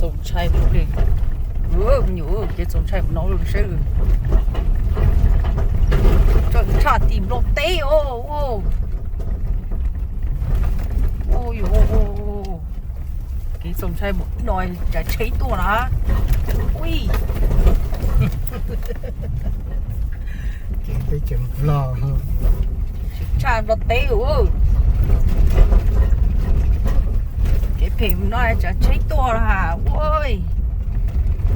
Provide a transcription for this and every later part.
Txaus ntshai li, me nyuam, kev txaus ntshai no seb. Tshaj tim Nplog teb os. Kev txaus ntshai no, tsav tsheb tuaj na. Ui, teb chaws Nplog, tshaj Nplog teb. Kev phem no tsav tsheb tuaj na. Ua,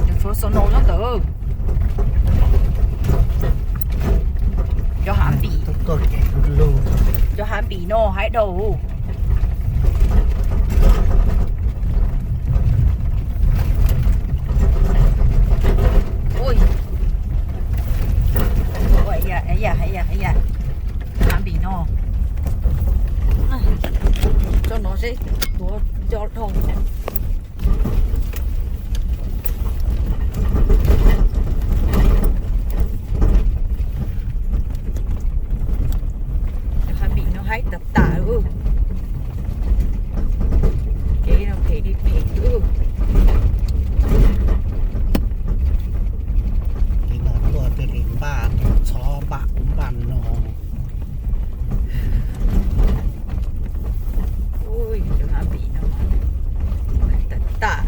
cov tshuav xo no nyob ntawd. Cov hav npim, cov hav npim no haib dhau. Ui, hav npim no, tso no seb tuav nco dhau. Cov hav npim no haib tas tas. Kev no phem li phem. Kev no tuaj tej li npaj txhob npaj ub npaj no. Ui, cov hav npim no tas tas.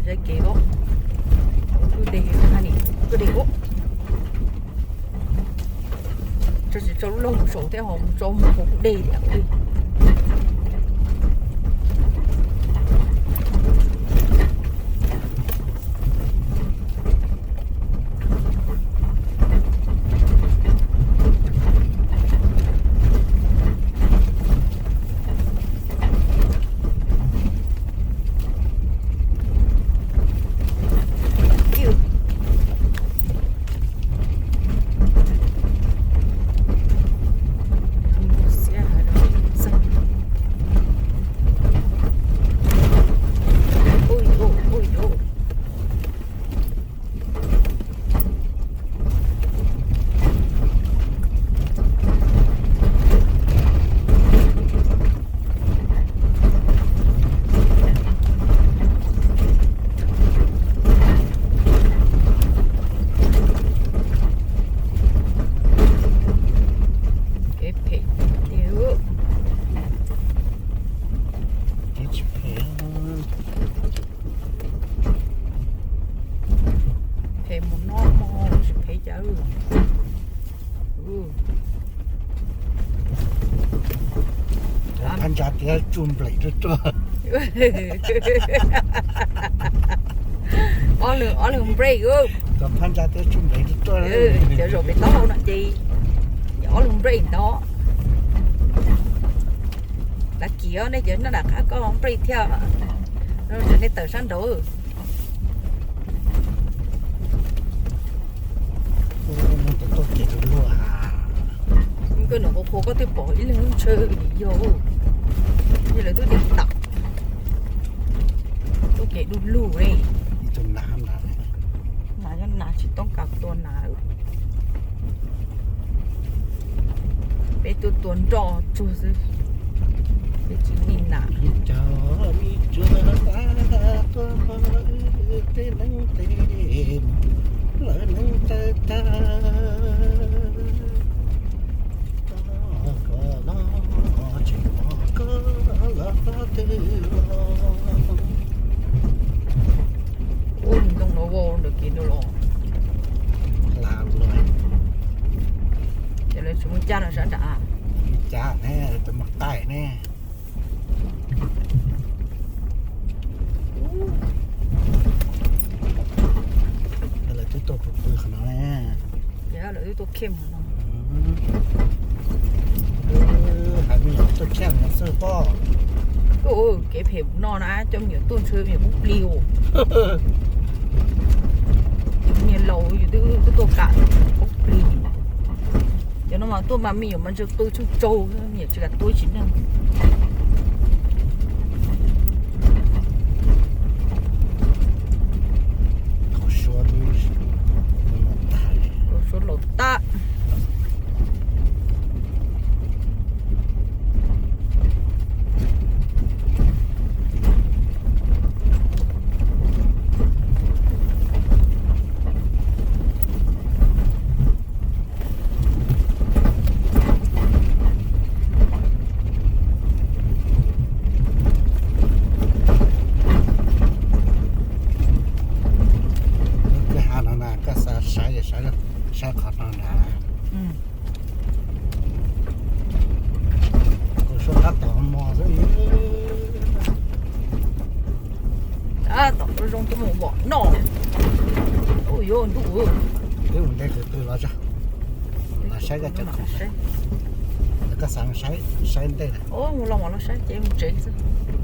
Saib kev os, lub deg, lub deg os. Tso tsis tso lub log mus saum thiab ho mus tso mus hauv dej tiag. Kev phem tiag. Kev tsis phem. Phem mus no mus tsis phem cas. Phab ntsa tias tsuj nplaim rau rau. Ob leeg, ob leeg brake. Phab ntsa tias tsuj nplaim rau rau. Cov zaum pem taub hau no ces ob leeg brake ntawd. Lav Kim, nej cov nyob nram qab koj brake thiab, nej tawm sab nraud. Koj nws qhuav qhuav koj twb pom ib leeg lub ntshaw yog, yog lawv twb de tam. Txoj kev du lug li. Nas, nas tsis toob kas tua nas. Peb tuaj tua nroj tsuag xwb, peb tsis ua nas. Cov me tsuag tuaj tej neeb tej, lawv neeb tawg tag. Koj los tsis pom koj los qab twg los. Ub, ntoo no vau ntawm kev no los. Hla los. Ces lawv tsis muaj cab no sab nrad. Cab ne, lawv tsis muaj qaij ne. Lawv twb tuaj pw pw qhov no ne. Lawv twb tuaj khej no. Hais me nyuam tuaj khej no xwb pob. Kev phem no na, coj me nyuam tuaj ntshe me nyuam poob plig os. Niag laus yus twb tuaj kam poob plig. Cov no mas tuaj mas me nyuam mas ntshe qw tsaug tsaug, me nyuam tsis kam tuaj ib tsim neej. Suav laus tag. Zoo cov mus npom noj. Ua yuav ntuj. Peb mus ntej qw qw los tso, los saib koj cov khoom. Koj xav saib, saib ntej na. Mus los mam los saib ces mus tsev xwb.